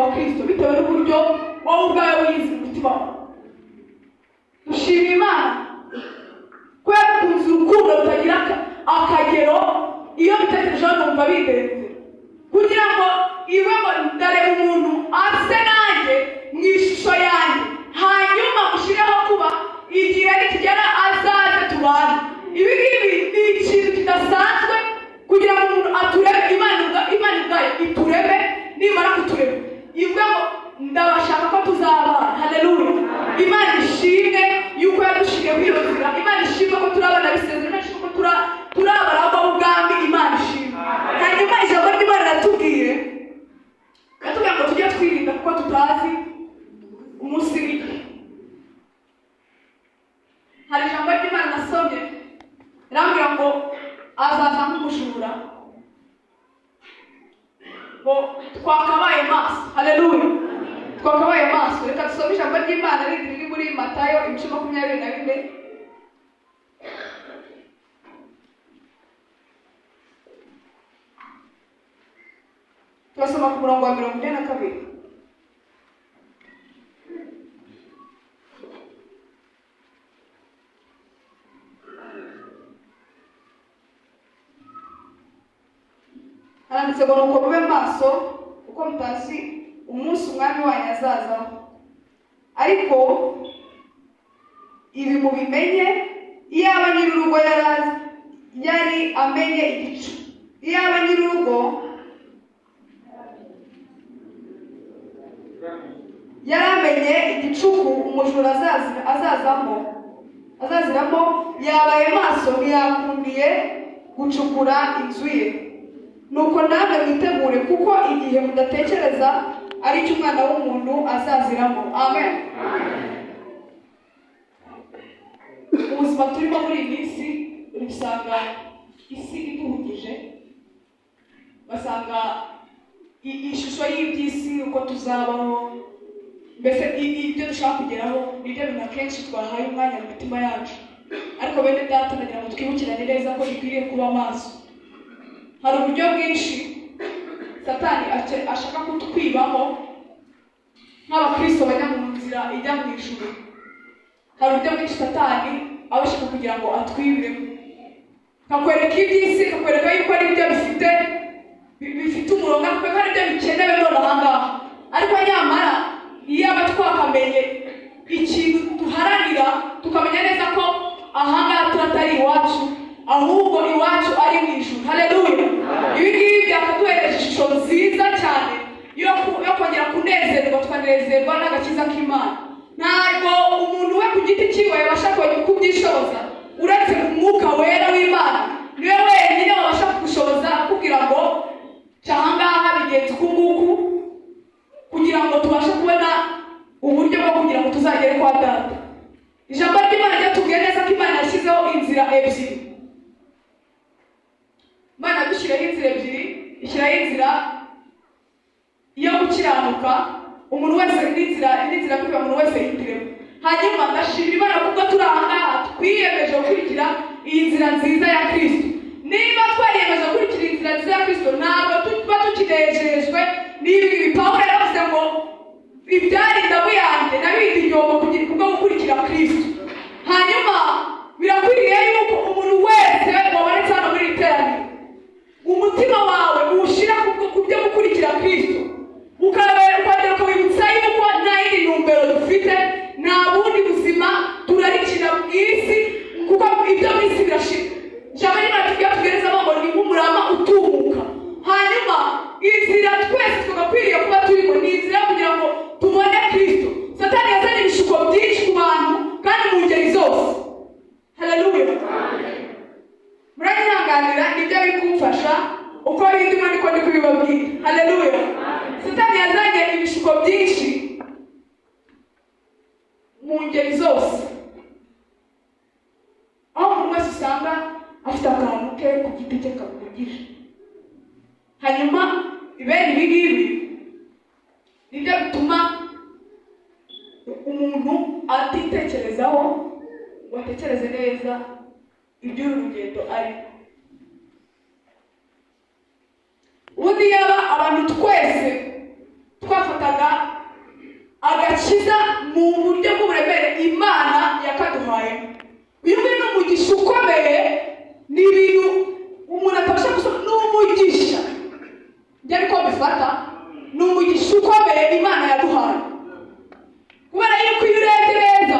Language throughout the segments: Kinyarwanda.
wa Kristo bitewe n'uburyo wowe ubwawe wiyizi mu mutima wawe. Dushima Imana ko yadukunze urukundo rutagira akagero. Iyo bitekerejeho numva bidenze, kugira ngo ibe ngo ndareba umuntu ase nanjye mu ishusho yanjye, hanyuma mushireho kuba igihe nikigera azaze tubane. Ibi ngibi ni ikintu kidasanzwe kugira ngo umuntu aturebe. Imana ubwayo iturebe, nimara kutureba ivuga ngo ndabashaka ko tuzabana. Haleluya! Imana ishimwe yuko yadushiriyeho iyo nzira. Imana ishimwe ko turi abana b'isezerano. Imana ishimwe ko turi abaragwa b'ubwami. Imana ishimwe. Hanyuma ijambo ry'Imana riratubwiye ngo tujye twirinda kuko tutazi umunsi w'igihe. Hari ijambo ry'Imana nasomye rirambwira ngo azaza nk'umujura, ngo twakabaye maso. Haleluya! Twakabaye maso. Reka dusome ijambo ry'Imana riri muri Matayo ibice 24. Turasoma ku murongo wa 42. Haranditse ngo nuko mube maso kuko mutazi umunsi umwami wanyu azazaho. Ariko ibi mubimenye, iyaba nyir'urugo yari amenye igicu, iyaba nyir'urugo yaramenye igicuku umujura azaziramo, yabaye maso ntiyakundiye gucukura inzu ye. Nuko namwe mwitegure kuko igihe mudatekereza ari cyo Umwana w'umuntu azaziramo. Amen. Ubuzima turimo muri iyi minsi uri gusanga isi iduhugije, basanga ishusho y'iby'isi uko tuzabaho, mbese ibyo dushaka kugeraho nibyo bintu akenshi twahaye umwanya mu mitima yacu. Ariko bene data, ndagira ngo twibukirane neza ko dukwiriye kuba maso. Hari uburyo bwinshi Satani ashaka kutwibamo nk'abakristo bajya mu nzira ijya mu ijuru. Hari uburyo bwinshi Satani aba ashaka kugira ngo atwibiremo, akakwereka iby'isi, akakwereka yuko ari ibyo bifite umurongo, akakwereka ari ibyo bikenewe none aha ngaha. Ariko nyamara iyo aba twakamenye ikintu duharanira, tukamenya neza ko aha ngaha turatari iwacu, ahubwo iwacu ari mu ijuru. Haleluya! Ibi ngibi byakaduhereje ishusho nziza cyane yo kongera kunezerwa, tukanezerwa n'agakiza k'Imana. Ntabwo umuntu we ku giti cyiwe yabasha kubyishoboza, uretse umwuka wera w'Imana niwe wenyine wabasha kugushoboza akubwira ngo ca aha ngaha bigenze uku nguku, kugira ngo tubashe kubona uburyo bwo kugira ngo tuzagere kwa Data. Ijambo ry'Imana ryatubwiye neza ko Imana yashyizeho inzira ebyiri. Imana yadushyiriyeho inzira ebyiri, ishyiraho inzira yo gukiranuka, umuntu wese n'inzira kugira umuntu wese yihitiremo. Hanyuma ndashimira Imana kuko turi aha ngaha twiyemeje gukurikira iyi nzira nziza ya Kristo. Niba twariyemeje gukurikira iyi nzira nziza ya Kristo, ntabwo tuba tukinejejwe n'ibi ngibi. Pawulo yaravuze ngo ibyari indamu yanjye nabindi igihombo kubwo gukurikira Kristo. Hanyuma birakwiriye yuko umuntu wese wabonetse hano muri iri teraniro, umutima wawe uwushyira ku byo gukurikira Kristo, ukongera ukawibutsa yuko nta yindi ntumbero dufite, nta bundi buzima turarikina mu isi, kuko ibyo mu isi birashira. Ijambo ry'Imana tubwira tugerezamo ngo ni nk'umurama utumuka. Hanyuma inzira twese tugakwiriye kuba turimo ni inzira kugira ngo tubone Kristo. Satani yazanye ibishuko byinshi ku bantu kandi mu ngeri zose. Haleluya! Muranyihanganira, nibyo biri kumfasha uko bindimo niko ndi kubibabwira. Haleluya! Satani yazanye ibishuko byinshi mu ngeri zose, aho umuntu wese usanga afite akantu ke ku giti cye kamuhugije. Hanyuma bene ibi ngibi nibyo bituma umuntu atitekerezaho ngo atekereze neza iby'uru rugendo arimo. Ubundi yaba abantu twese Twafataga agakiza mu buryo bw'uburemere Imana yakaduhaye. Uyu nguyu ni umugisha ukomeye, ni ibintu umuntu atabasha gusoma, ni umugisha. Njye ariko bifata ni umugisha ukomeye Imana yaduhaye, kubera yuko iyo urebye neza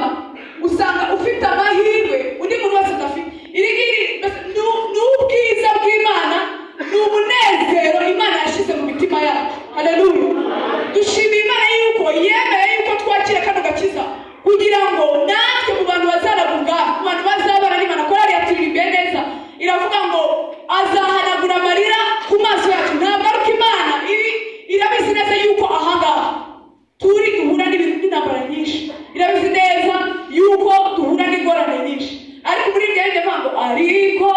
usanga ufite amahirwe undi muntu wese adafite. Iri ngiri ni ubwiza bw'Imana, ni umunezero Imana yashyize mu mitima yacu. Haleluya! Dushimiye Imana yuko yemeye yuko twakira kano gakiza, kugira ngo natwe mu bantu bazaravuga, mu bantu bazabana n'Imana. Korali yaturirimbiye neza, iravuga ngo azahanagura amarira ku maso yacu. Ntabwo ari uko Imana irabizi neza yuko ahangaha turi duhura n'intambara nyinshi, irabizi neza yuko duhura n'ingorane nyinshi, ariko muri ibyo ngibyo ngo ariko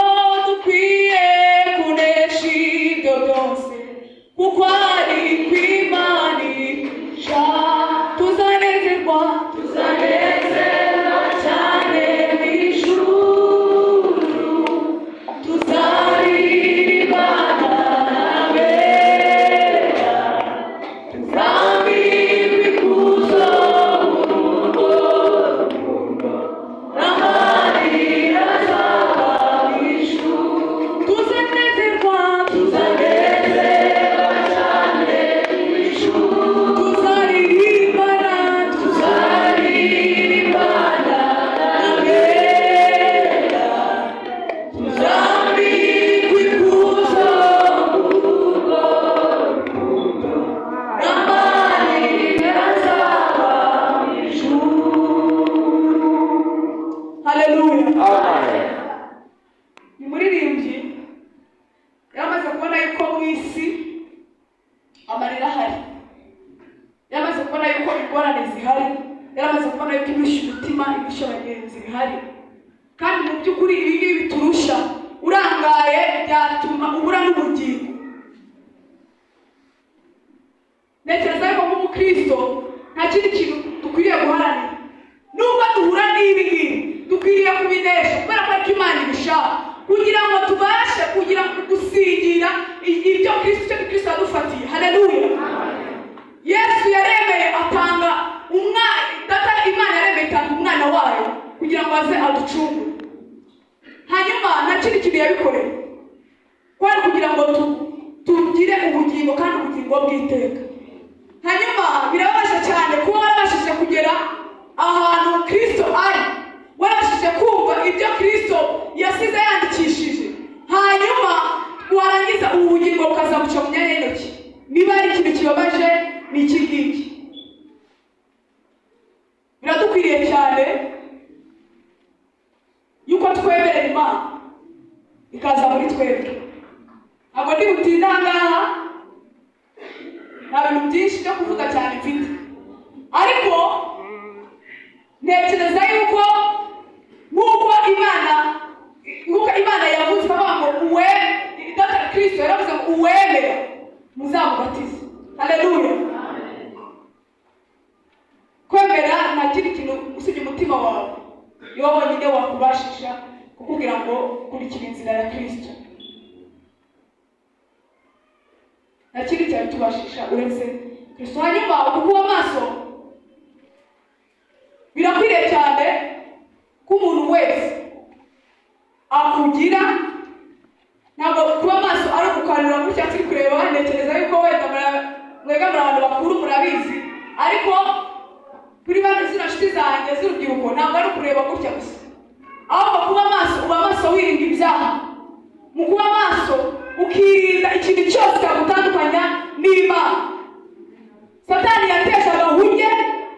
dukwiye kunesha ibyo byose, kuko ari kwimanisha. Tuzanezerwa, tuzanezerwa cyane mu ijuru, tuzaririmbana n'abera, tuzambikwa ikuzo mu rugo, n'amarira azaba mu ijuru. Tuzanezerwa, tuzanezerwa cyane mu ijuru, tuzaririmbana, tuzaririmbana n'abera, tuzambikwa ikuzo mu rugo, n'amarira azaba mu ijuru. Haleluya! Ni muririmbyi yaramaze kubona yuko mu isi amarira ahari, yaramaze kubona yuko ingorane zihari, yaramaze kubona yuko irushya umutima, irushya abagenzi bihari. Kandi mu by'ukuri ibi ngibi biturusha, urangaye byatuma ubura n'ubugingo. Ntekereza yuko nk'umukristo nta kindi kintu dukwiriye guharanira. Nubwo duhura n'ibi ngibi, dukwiriye kubinesha, kubera ko ariko Imana ibishaka, kugira ngo tubashe kugira gusingira ibyo Kristo, icyo Kristo yadufatiye. Haleluya! Yesu yaremeye atanga umwana, Data Imana yaremeye itanga umwana wayo kugira ngo aze aducungure. Hanyuma nta kindi kintu yabikoreye, kwari kugira ngo tugire ubugingo, kandi ubugingo bw'iteka. Hanyuma birababaje cyane kuba warabashije kugera ahantu Kristo ari, warabashije kumva ibyo Kristo yasize yandikishije, hanyuma warangiza ubu bugingo bukazamuca mu myanya y'intoki. Niba ari ikintu kibabaje ni iki ngiki. Biradukwiriye cyane yuko twemerera Imana ikaza muri twebwe. Ntabwo ndi butinde aha ngaha, nta bintu byinshi byo kuvuga cyane mfite, ariko ntekereza yuko nk'uko Imana yavuze ikavuga ngo uwe Data Kristo yaravuze ngo uwemera muzamubatize. Haleluya! Kwemera nta kindi kintu usibye umutima wawe, niwo wonyine wakubashisha kukubwira ngo kurikira inzira ya Kristo. Nta kindi cyabitubashisha uretse Kristo. Hanyuma ukuba amaso birakwiriye cyane ko umuntu wese akugira. Ntabwo kuba amaso ari ugukanura gutya turi kureba. Ntekereza yuko wenda mwega muri abantu bakuru murabizi, ariko kuri bano zino nshuti zanjye z'urubyiruko ntabwo ari ukureba gutya gusa, ahubwo kuba amaso, uba amaso wirinda ibyaha. Mu kuba amaso ukirinda ikintu cyose cyagutandukanya n'Imana. Satani yateje agahuge,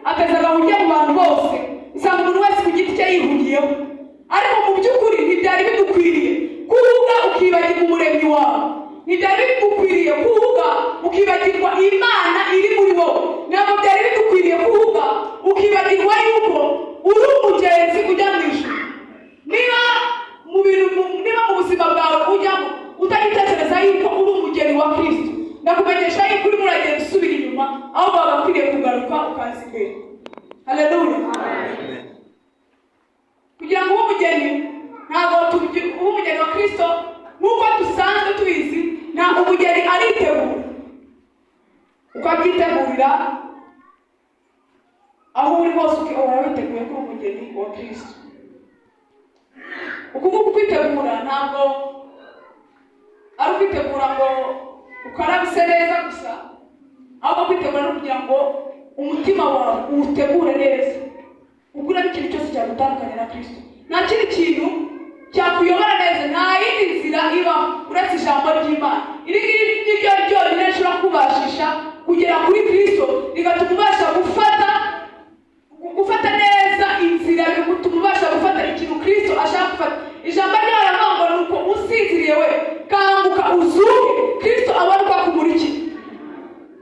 ateza agahuge mu bantu bose, usanga umuntu wese ku giti cye yihugiyeho. Ariko mu by'ukuri ntibyari bidukwiriye kuhuga ukibagirwa umuremyi wawe, ntibyari bigukwiriye kuhuga ukibagirwa Imana iri muri wowe, ntabwo byari bidukwiriye kuhuga ukibagirwa yuko uri umugenzi ujya mu ijuru. Niba mu bintu, niba mu buzima bwawe ujyamo utagitekereza yuko uri umugeni wa Kristo, ndakumenyesha yuko urimo uragenda usubira inyuma, aho bagakwiriye kugaruka ukaza imbere. Haleluya! Kugira ngo ube umugeni, ntabwo ube umugeni wa Kristo nk'uko dusanzwe tubizi. Ntabwo umugeni aritegura. Ukabyitegurira aho uri hose, uhora witeguye ko uri umugeni wa Kristo. Uku nguku kwitegura ntabwo ari ukwitegura ngo ukarabe use neza gusa, ahubwo kwitegura no kugira ngo umutima wawe uwutegure neza, ukuremo ikintu cyose cyagutandukanya na Kristo. Nta kindi kintu cyakuyobora neza, nta yindi nzira ibaho uretse ijambo ry'Imana. Iri ngiri ni ryo ryonyine rishobora kubashisha kugera kuri Kristo, rigatuma ubasha gufata neza inzira, bigatuma ubasha gufata ikintu Kristo ashaka gufata. Ijambo ryawe riravuga ngo nuko usinziriye we, kanguka uzuke, Kristo abone uko akumurikira.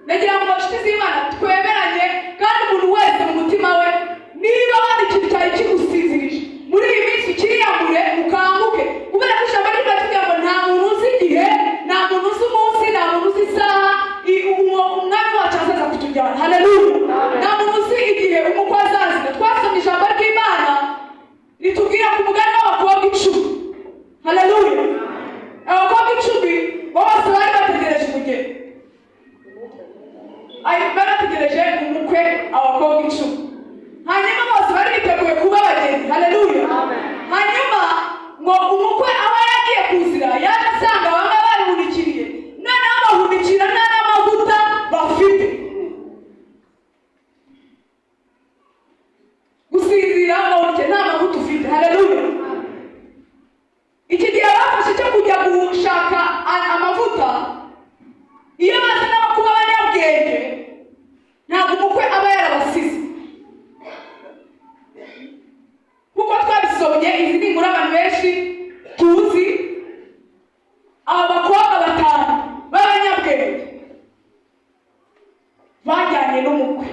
Nagira ngo inshuti z'Imana twemeranye, kandi umuntu wese mu mutima we, niba hari ikintu cyari kigusinzirije muri iyi minsi, ukiriyambure ukanguke, kubera ko ijambo ry'Imana ritubwira ngo nta muntu uzi igihe, nta muntu uzi umunsi, nta muntu uzi isaha umwami wacu azaza kutujyana. Haleluya! Nta muntu uzi igihe umukwe azazira. Twasomye ijambo ry'Imana ritubwira ku mugani w'abakobwa 10. Haleluya! Abakobwa 10 bose bari bategereje umugeni, bari bategereje umukwe, abakobwa 10. Hanyuma bose bari biteguye kuba abageni. Haleluya! Hanyuma ngo umukwe aho yagiye kuzira, yaje asanga bamwe barihunikiriye, noneho bahunikira nta n'amavuta bafite. Gusinzira ngo nta mavuta ufite. Haleluya! Iki gihe bafashe cyo kujya gushaka amavuta, iyo baza n'abakuba abanyabwenge, ntabwo umukwe aba yarabasize. Kuko twabisomye, izi ni inkuru abantu benshi tuzi. Aba bakobwa 5 b'abanyabwenge bajyanye n'umukwe.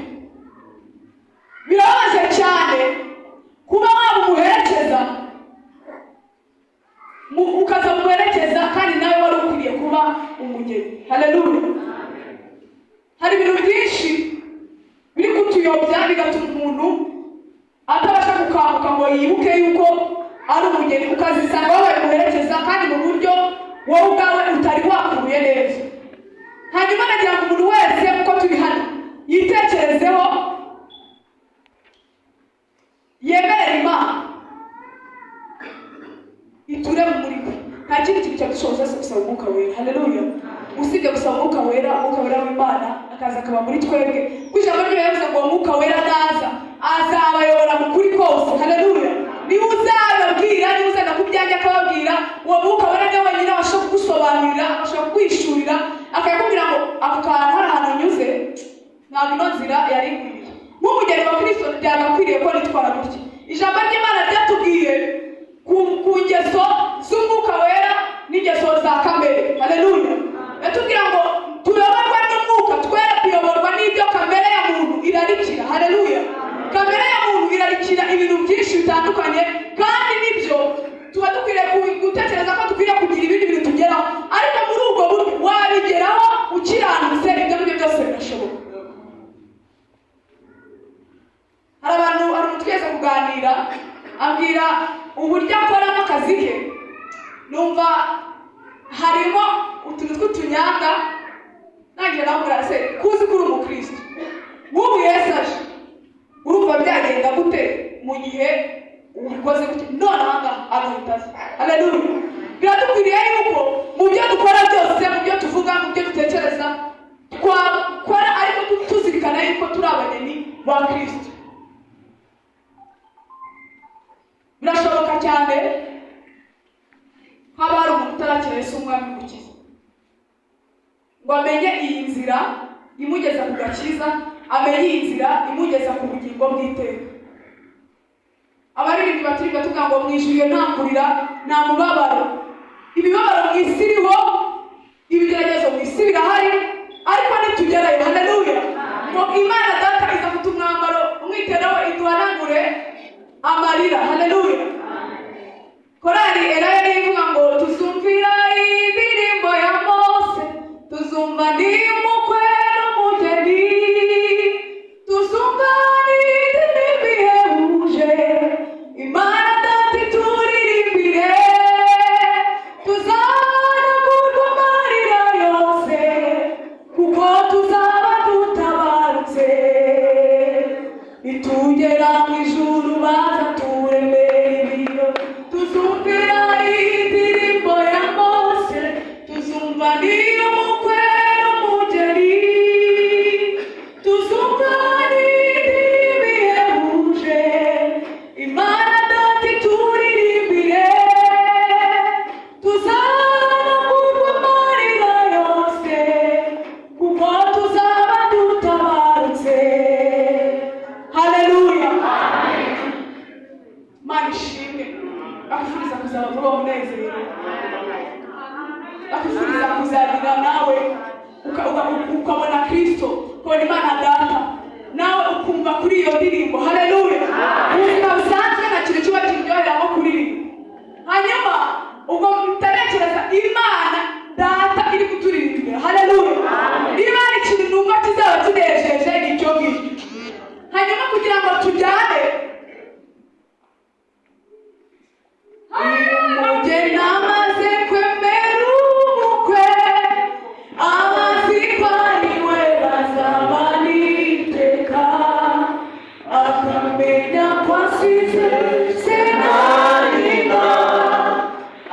Birababaje cyane kuba waba umuherekeza, ukaza muherekeza kandi nawe wari ukwiriye kuba umugeni. Haleluya! Hari ibintu byinshi biri kutuyobya, bigatuma umuntu atabasha gukanguka ngo yibuke yuko ari umugeni, ukazisanga wabaye umuherekeza kandi mu buryo wowe ubwawe utari wakuruye neza. Hanyuma nagira ngo umuntu wese uko turi hano yitekerezeho, yemerere Imana iture muri we. Nta kindi kintu cyadushoboza gusaba Umwuka Wera. Haleluya! Usibye gusaba Umwuka Wera, Umwuka Wera w'Imana akaza akaba muri twebwe. Kuko ijambo ry'Imana yavuze ngo Umwuka Wera naza azabayobora mu kuri kose. Haleluya! Niba uzababwira, niba uzajya ku byanjye akababwira, uwo Mwuka Wera niwe wenyine abasha kugusobanurira, abasha kukwishurira, akakubwira ngo ako kantu hari ahantu unyuze, ntabwo ino nzira yari ikwiriye. Nk'umugeni wa Kristo byagakwiriye ko nitwara gutya. Ijambo ry'Imana ryatubwiye ku ngeso z'Umwuka Wera n'ingeso za kamere. Haleluya! Yatubwira ngo tuyoborwe n'Umwuka, twere kuyoborwa n'ibyo kamere ya muntu irarikira. Haleluya! Kamere ya muntu irarikira ibintu byinshi bitandukanye, kandi nibyo tuba dukwiriye gutekereza ko dukwiriye kugira ibindi bintu tugeraho, ariko muri ubwo buryo wabigeraho ukiranutse, ibyo ngibyo byose birashoboka. Hari abantu, hari umuntu twigeze kuganira, ambwira uburyo akoramo akazi ke, numva harimo utuntu tw'utunyanga. Nanjye namubwira, se kuzi ko uri umukristo, nk'ubu Yesu aje, urumva byagenda gute mu gihe ubikoze gute? None aha ngaha agahita aza. Haleluya! Biradukwiriye yuko mu byo dukora byose, mu byo tuvuga, mu byo dutekereza, twakora ariko tuzirikana yuko turi abageni ba Kristo. Birashoboka cyane haba hari umuntu utarakira Yesu umwami w'umukiza, ngo amenye iyi nzira imugeza ku gakiza, amenye iyi nzira imugeza ku bugingo bw'iteka. Abaririmbyi baturirimba tuvuga ngo mu ijuru iyo nta kurira, nta mubabaro. Imibabaro mu isi iriho, ibigeragezo mu isi birahari, ariko nitugerayo, haleluya, ngo Imana Data izafata umwambaro umwitero we iduhanagure amarira. Haleluya! Korali Elayo niyo ivuga ngo tuzumvira indirimbo ya Mose, tuzumva ndi umukwe n'umugeni, tuzumva n'indirimbo ihebuje, Imana Data ituririmbire, tuzahanagurwa amarira yose, kuko tuzaba Imana ishimwe. Bakwifuriza kuzaba muri uwo munezero, bakwifuriza kuzagira nawe ukabona Kristo, ukabona Imana Data, nawe ukumva kuri iyo ndirimbo. Haleluya. Ubuzima busanzwe nta kintu kiba kiryohera nko kuririmba. Hanyuma ubwo mutarekereza Imana Data iri kuturirimbira. Haleluya. Niba hari ikintu numva kizaba kinejeje ni icyo ngicyo. Hanyuma kugira ngo tujyane, umugeni amaze kwemera ubukwe, abazikwaniwe bazaba iteka, akamenya ko asize se na nyina,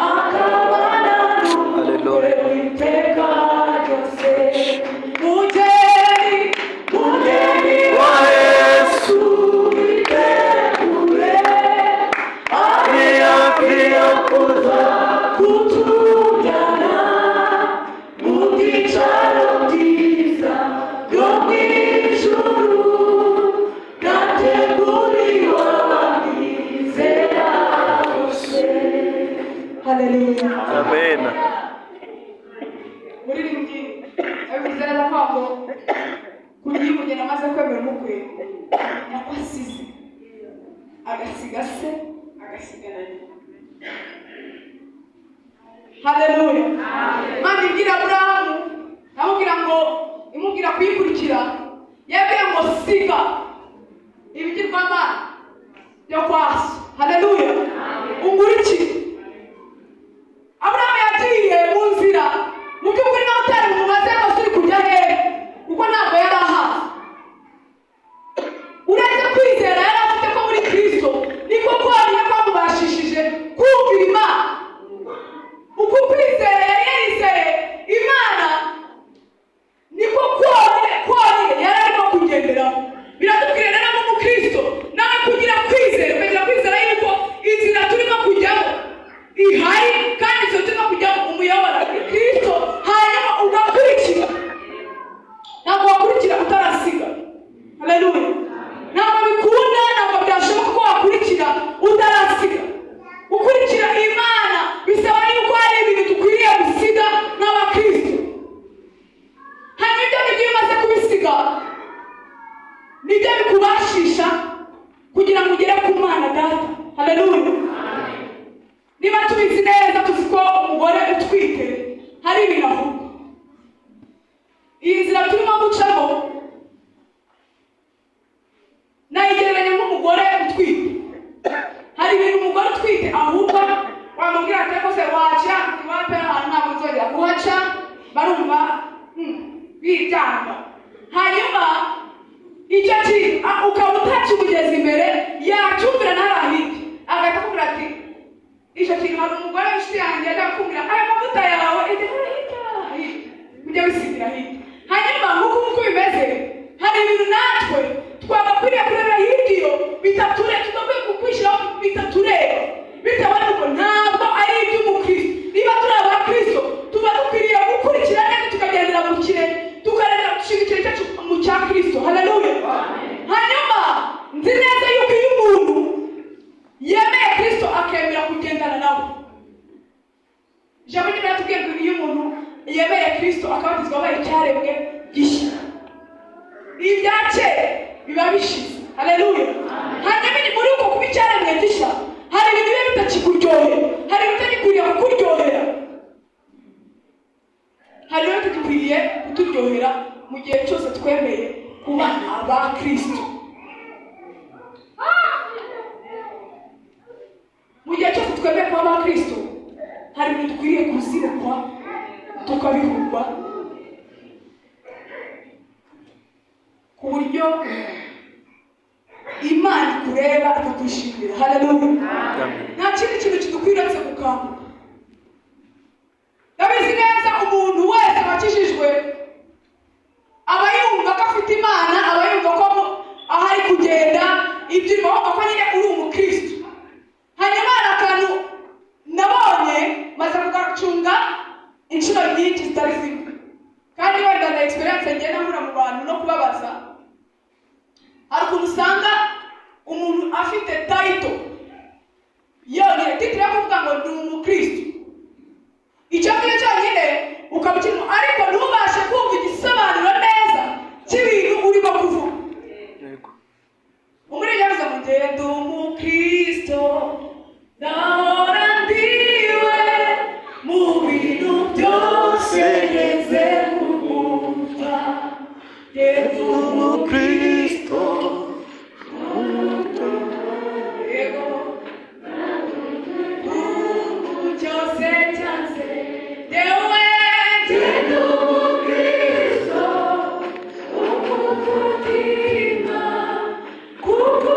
akabana n'umugore w'iteka ryose. Mugeni, mugeni wa Yesu, itegure, ari hafi yo kuza kutujyana mu byicaro byiza byo mu ijuru, bwateguriwe abamwizera bose. Haleluya. Amen. Muririmbyi abivuze neza ko ngo kugira umugeni amaze kwemera umukwe, nako asize, agasiga se, agasiga na nyina. Haleluya. Imana ibwira Aburahamu, amubwira ngo, imubwira kuyikurikira, yabwiye ngo siga ibigirwamana byo kwa so. Haleluya. Unkurikire. Aburahamu yagiye mu nzira, mu by'ukuri nawe utari bumubaze ngo uri kujya hehe, kuko ntabwo yari ahazi. Uretse kwizera yari afite ko muri Kristo niko konyine kwamubashishije kumvira Imana. Uku kwizera yari yarizeye Imana niko konyine konyine yari arimo kugenderaho. Biratubwira rero nk'umukristo nawe kugira kwizera, ukagira kwizera yuko inzira turimo kujyamo ihari, kandi inzira turimo kujyamo umuyobora ni Kristo, hanyuma ugakurikira. Ntabwo wakurikira utarasiga. Haleluya. Ntabwo bikunda, ntabwo byashoboka ko wakurikira utarasiga. Gukurikira Imana bisaba yuko hari ibintu dukwiriye gusiga nk'abakristo. Hanyuma ibyo ngibyo iyo umaze kubisiga nibyo bikubashisha kugira ngo ugere ku Mana Data. Haleluya. Niba tubizi neza, tuzi ko umugore utwite hari ibintu avuga. Iyi nzira turimo gucamo nayigereranya nk'umugore utwite. Hari ibintu umugore utwite ahubwo wamubwira ati ariko se waca iwape ahantu ntabwo nzongera kuhaca, barumva bibyanga. Hanyuma icyo kintu ukaba utakimugeza imbere, yacyumvira ntarahirye, agahita akubwira ati icyo kintu. Hari umugore w'inshuti yanjye yajyaga akubwira aya mavuta yawe ijya hirya hirya, ujya wisigira hirya. Hanyuma nk'uko nguko bimeze, hari ibintu natwe twagakwiriye kurebera hirya iyo bitature, tugakwiye kukwishyiraho bitatureba, bitewe n'uko ntabwo ari iby'umukristo. Niba turi abakristo, tuba dukwiriye gukurikira neza, tukagendera mu kirere, tukareba gushinga ikirenge cyacu mu cya Kristo. Haleluya. Hanyuma nzi neza yuko iyo umuntu yemeye Kristo akemera kugendana nawe, ijambo ry'Imana tubwiye ngo iyo umuntu yemeye Kristo akabatizwa abaye icyaremwe gishya, ibya kera biba bishize. Haleluya. Hanyuma muri uko kuba icyaremwe gishya, hari ibintu biba bitakikuryohera, hari ibintu bitagikwiriye kukuryohera, hari ibintu bitagikwiriye kuturyohera mu gihe cyose twemeye kuba aba Kristo. Mu gihe cyose twemeye kuba aba Kristo, hari ibintu dukwiriye kuzirikwa tukabihurwa, ku buryo Imana ikureba ikakwishimira. Haleluya. Nta kindi kintu kidukwiriye uretse gukanguka. Ndabizi neza umuntu wese wakijijwe aba yumva ko afite Imana, aba yumva ko aho ari kugenda ibyuma, wumva ko nyine uri umukristo. Hanyuma hari akantu nabonye maze kugacunga inshuro nyinshi zitari zimwe, kandi wenda na experience ngenda nkura mu bantu no kubabaza. Hari ukuntu usanga umuntu afite title Icyo ngicyo cyonyine ukaba ukirimo, ariko ntubashe kumva igisobanuro neza cy'ibintu urimo kuvuga. Umuririmbyi yavuze ngo ngende umukristo ndahora ndiwe mu bintu byose ngeze kumva, ngende umukristo yego cyose cyanse yewe ngende umukristo umutima kuko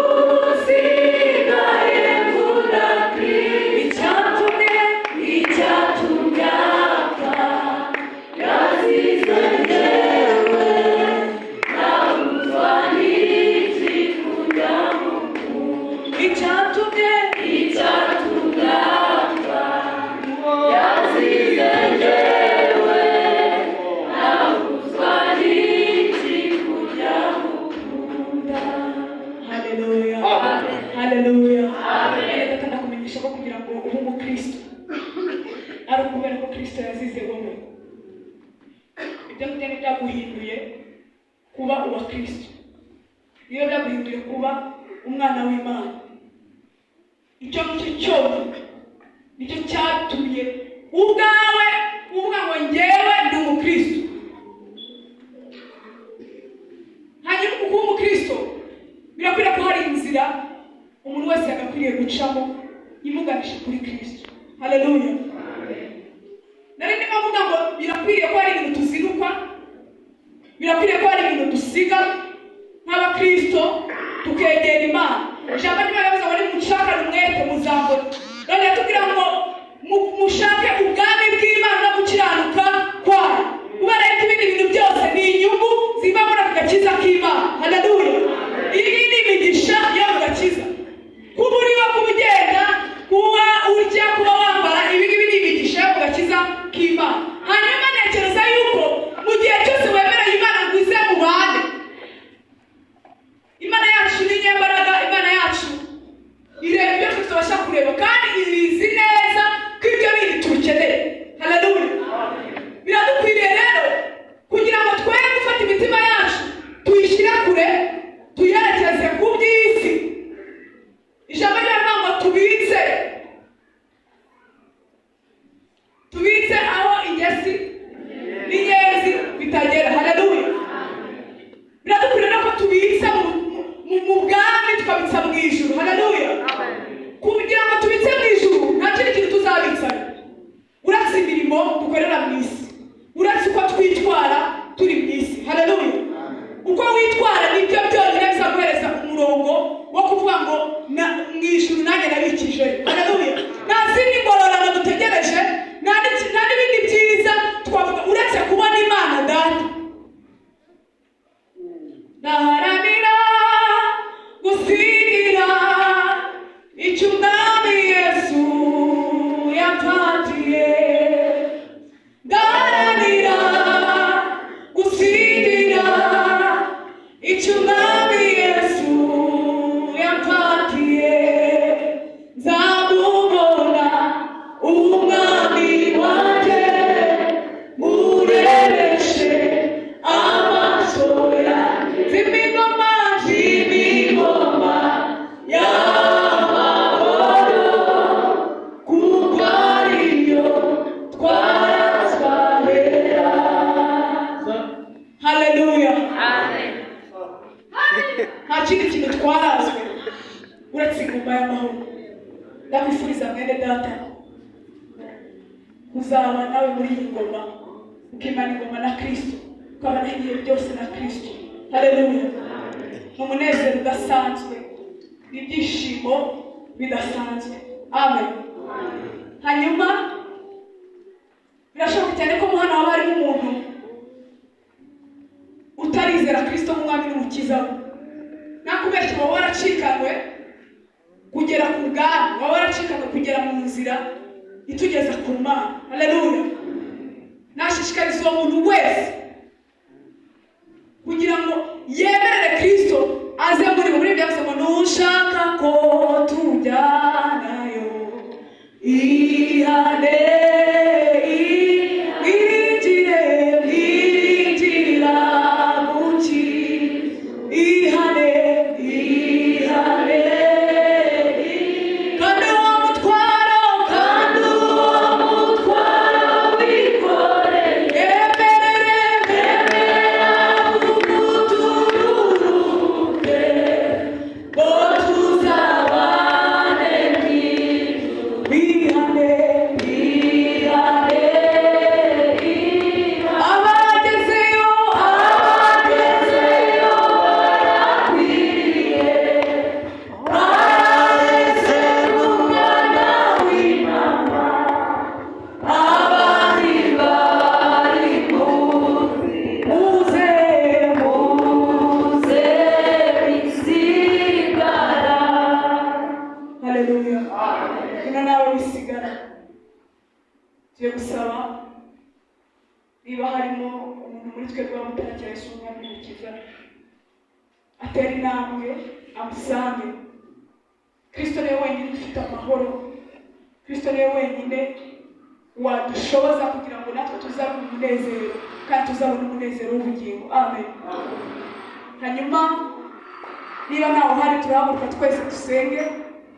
usigaye nkunda Kristo, icyatumye apfa yazize njyewe, nabuzwa n'iki kujya mukunda, icyatumye apfa yazize njyewe, nabuzwa n'iki kujya mukunda. Haleluya, haleluya. Reka ndakumenyesha ko kugira ngo ube umukristo ari ukubera ko Kristo yazize wowe. Ibyo ngibyo ni byaguhinduye kuba uwa Kristo, niyo byaguhinduye kuba umwana w'Imana. Icyo ngicyo cyonyine nicyo cyatumye ubwawe uvuga ngo njyewe ndi umukristo. Hanyuma kuba umukristo birakwiriye ko hari inzira umuntu wese yagakwiriye gucamo imuganisha kuri Kristo. Haleluya. Nari ndimo mvuga ngo birakwiriye ko hari ibintu tuzinukwa, birakwiriye ko hari ibintu dusiga nk'abakristo tukegera Imana. Ijambo ry'Imana rivuze ngo nimushakane umwete muzambona. None tubwira ngo mushake ubwami bw'Imana no gukiranuka kwayo, kubera yuko ibindi bintu byose ni inyungu ziva muri ako gakiza k'Imana. Haleluya. Iyi ni imigisha yo mu gakiza. Kuba uriho, kuba ugenda, kuba urya, kuba wambara, ibi ngibi ni imigisha yo mu gakiza k'Imana. Hanyuma ntekereza yuko mu gihe cyose wemereye Imana ngo ize mubane, Imana yacu ni inyembaraga, Imana yacu ireba ibyo twe tutabasha kureba, kandi ibizi neza ko ibyo bindi tubikeneye. Haleluya. Biradukwiriye rero kugira ngo twere gufata imitima yacu tuyishyire kure, tuyerekeze ku by'isi. Ijambo ry'Imana ngo tubitse aho ingesi n'inyenzi bitagera. Haleluya. Biradukwiriye ko tubitse mu bwami, tukabitsa mu ijuru. Haleluya. Kugira ngo tubitse mu ijuru nta kindi kintu tuzabitsayo uretse imirimo dukorera mu isi, uretse uko twitwara turi mu isi. Haleluya. Uko witwara nibyo byonyine bizaguhereza umurongo wo kuvuga ngo mu ijuru nanjye nabikije. Haleluya. Nta zindi ngororano dutegereje, nta n'ibindi byiza twavuga uretse kubona Imana Data. Ndaharanira gusigira icyo Umwami Yesu yamfatiye, ndaharanira gusigira icyo Umwami Yesu yamfatiye, nzamubona umwami wanjye, murebeshe amaso yanjye. Zimingoma, zimingoma y'amahoro, kuko ariyo twarazwabera. Haleluya. Nta kindi kintu twarazwe uretse ingoma y'amahoro. Ndakwifuriza mwene data kuzaba nawe muri iyi ngoma, ukimana ingoma na Kristo, ukabana ibihe byose na Kristo. Haleluya. Mu munezero udasanzwe, ibyishimo bidasanzwe. Amen. Hanyuma birashoboka cyane ko hano haba harimo umuntu utarizera Kristo nk'umwami n'umukiza we. Nakubeshya waba waracikanywe kugera ku bwami, waba waracikanywe kugera mu nzira itugeza ku Mana. Haleluya. Nashishikariza uwo muntu wese kugira ngo yemerere Kristo aze muri muri byavuze ngo nushaka ko tujyanayo ihane. Ngwino nawe wisigara. Tugiye gusaba niba harimo umuntu muri twebwe waba utarakira Yesu umwami n'umukiza, atera intambwe amusange. Kristo niwe wenyine ufite amahoro. Kristo niwe wenyine wadushoboza kugira ngo natwe tuzabone umunezero, kandi tuzabone umunezero w'ubugingo. Amen. Hanyuma niba ntawe uhari, turahaguruka twese dusenge,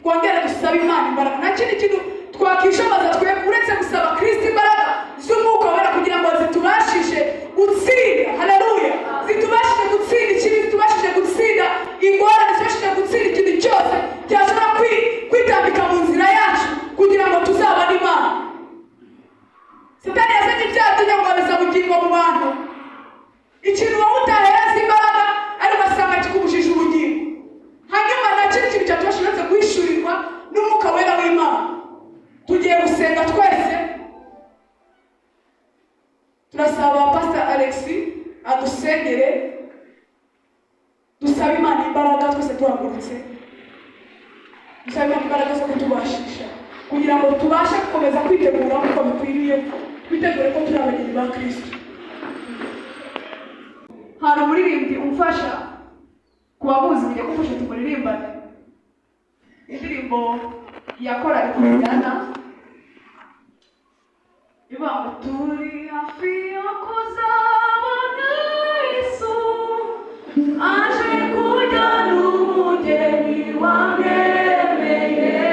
twongere dusabe Imana imbaraga. Nta kindi kintu twakishoboza twebwe uretse gusaba Kristo imbaraga z'umwuka wera kugira ngo zitubashishe gutsinda. Haleluya! Zitubashije gutsinda ikibi, zitubashije gutsinda ingorane, zitubashije gutsinda ikintu cyose cyashobora kwitambika mu nzira yacu kugira ngo tuzabone Imana. Satani yazanye ibyaha by'inyangabizabugingo mu bantu. Ikintu wowe utahereza imbaraga ariko ugasanga kikubujije ubugingo. Hanyuma nta kindi kintu cyatubasha uretse guhishurirwa n'umwuka wera w'Imana. Tugiye gusenga twese. Turasaba Pastor Alexis adusengere, dusabe Imana imbaraga twese duhagurutse, dusabe Imana imbaraga zo kutubashisha kugira ngo tubashe gukomeza kwitegura nk'uko bikwiriye, twitegure ko turi abageni ba Kristo. Hari umuririmbyi umfasha ku bamuzi, mujye kumfasha tumuririmbane indirimbo ya korali Tujyana ivuga ngo turi hafi yo kuzabona Yesu aje kujyana umugeni wamwemeye,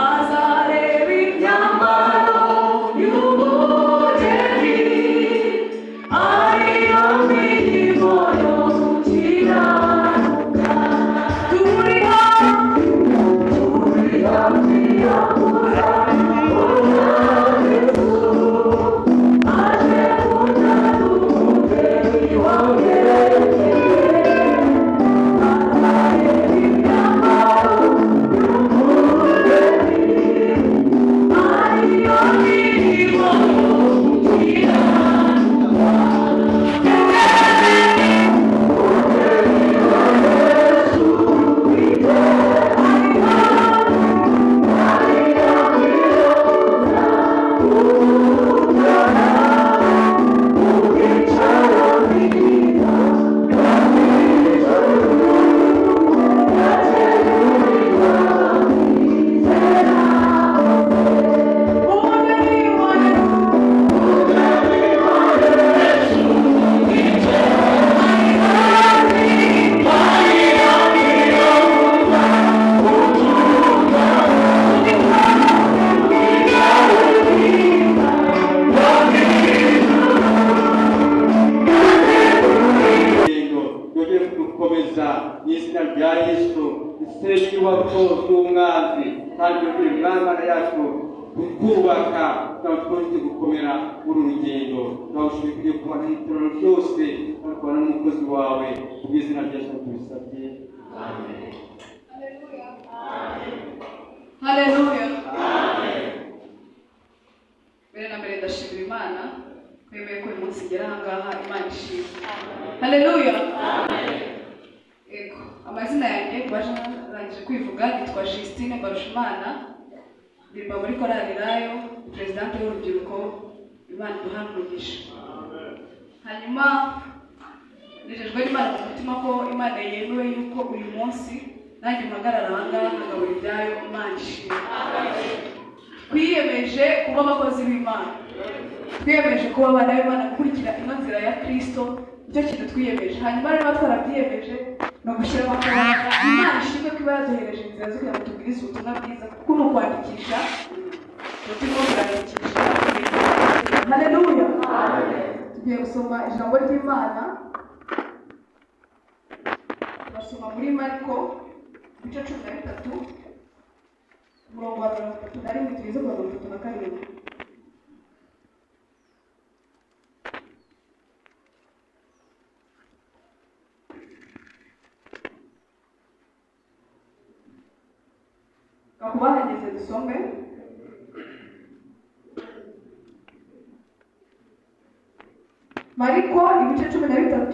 azareba imyambaro y'ubugeni ariyo mirimo yo gukiranuka. Turi hafi, turi hafi yo kuzabona Yesu aje kujyana umugeni wamwemeye, azareba imyambaro y'ubugeni ariyo mirimo yo gukiranuka. Umugeni wa Yesu. Yego, yongere kudukomeza mu izina rya Yesu, isenya inyubako z'umwanzi, kandi yongere Mwami yacu kutwubaka kugira ngo twongere gukomera muri uru rugendo. Turagushimiye kugiye kubana n'itorero ryose, kandi kubana n'umukozi wawe, mu izina rya Yesu tubisabye. Amen. Haleluya. Mbere na mbere ndashimira Imana ko yemeye ko uyu munsi ngera aha ngaha. Imana ishimwe. Haleluya. Yego, amazina yanjye barangije kwivuga, nitwa Justine Mbarushimana, ndirimba muri korali Rayo, perezidante w'urubyiruko. Imana iduhane umugisha. Hanyuma nejejwe n'Imana mu mutima ko Imana yemewe yuko uyu munsi nanjye mpagarara aha ngaha nkagabura ibyayo. Imana ishimwe. Twiyemeje kuba abakozi b'Imana, twiyemeje kuba abana b'Imana, gukurikira ino nzira ya Kristo, nicyo kintu twiyemeje. Hanyuma rero twarabyiyemeje ni ugushyiramo akabaraga. Imana ishimwe ko iba yaduhereje inzira zo kugira ngo tubwirize ubutumwa bwiza, kuko ni ukwandikisha, tuba turimo turandikisha. Haleluya. Tugiye gusoma ijambo ry'Imana, turasoma muri Mariko ibice 13, umurongo wa 31 tugeze ku wa 37. Kubahageze dusome. Mariko ibice 13,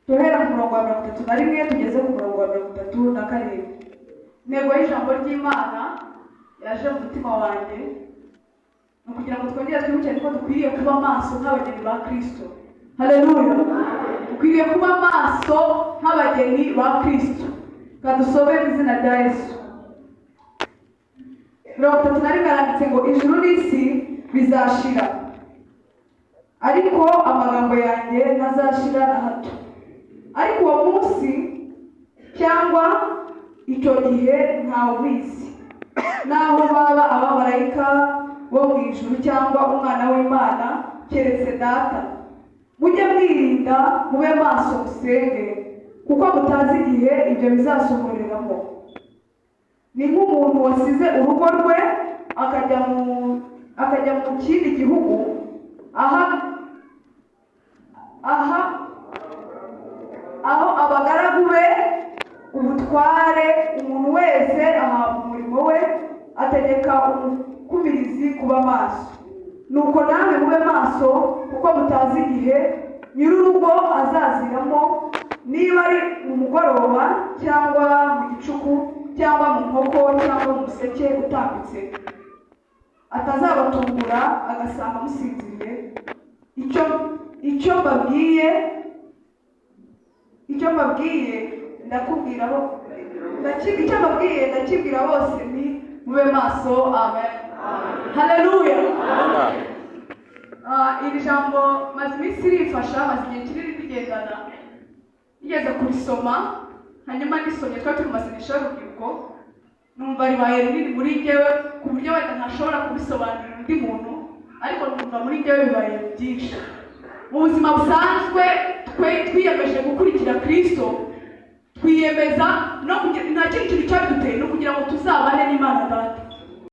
duhera ku murongo wa 31 tugeze ku murongo wa 37. Intego y'ijambo ry'Imana yaje mu mutima wanjye ni ukugira ngo twongere twibukiranye ko dukwiriye kuba maso nk'abageni ba Kristo. Haleluya! Dukwiriye kuba maso nk'abageni ba Kristo. Kadusome mu izina rya Yesu. 31 aranditse ngo ijuru n'isi bizashira, ariko amagambo yanjye ntazashira na hato. Ariko uwo munsi cyangwa icyo gihe ntawubizi, naho baba abamarayika bo mu ijuru cyangwa umwana w'Imana, keretse Data. Mujye mwirinda, mube maso, musenge, kuko mutazi igihe ibyo bizasohoreramo. Ni nk'umuntu wasize urugo rwe akajya mu kindi gihugu, aha aha aho abagaragu be ubutware, umuntu wese ahabwa umurimo we, ategeka umukumirizi kuba maso. Nuko namwe mube maso, kuko mutazi igihe nyir'urugo azaziramo, niba ari mu mugoroba cyangwa mu gicuku cyangwa mu nkoko cyangwa mu museke utambitse, atazabatungura agasanga musinziriye. Icyo mbabwiye ndakubwira icyo mbabwiye ndakibwira bose, ni mube maso. Amen. Haleluya. Iri jambo maze iminsi rifasha, maze igihe kinini rigendana, nigeze kurisoma, hanyuma nisomye twari turi mu masengesho y'urubyiruko, numva ribaye rinini muri njyewe ku buryo wenda ntashobora kubisobanurira undi muntu, ariko numva muri njyewe bibaye byinshi. Mu buzima busanzwe twe twiyemeje gukurikira Kristo, twiyemeza no kugira, nta kindi kintu cyabiduteye no kugira ngo tuzabane n'Imana Data.